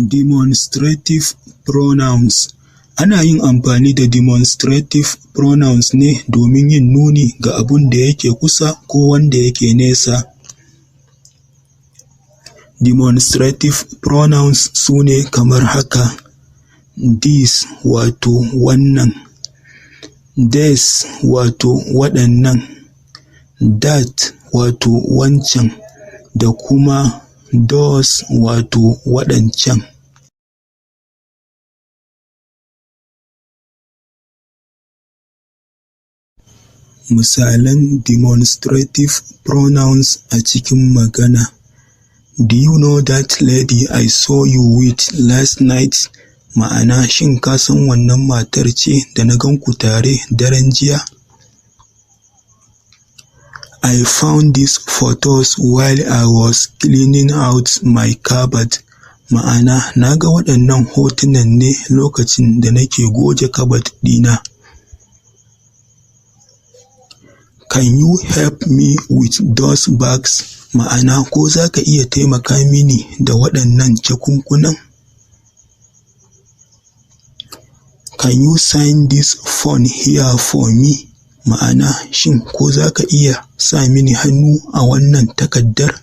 Demonstrative pronouns. Ana yin amfani da demonstrative pronouns ne domin yin nuni ga abun da yake kusa ko wanda yake nesa. Demonstrative pronouns su ne kamar haka: this wato wannan, these wato waɗannan, that wato wancan, da kuma those wato waɗancan. Misalan demonstrative pronouns a cikin magana: Do you know that lady I saw you with last night? Ma'ana, shin ka san wannan matar ce da na gan ku tare daren jiya? I found these photos while I was cleaning out my cupboard. Ma'ana, na ga waɗannan hotunan ne lokacin da nake goge kabad ɗina. Can you help me with those bags? Ma'ana, ko za ka iya taimaka mini da waɗannan jakunkunan? Can you sign this form here for me? Ma'ana, shin ko za ka iya sa mini hannu a wannan takardar?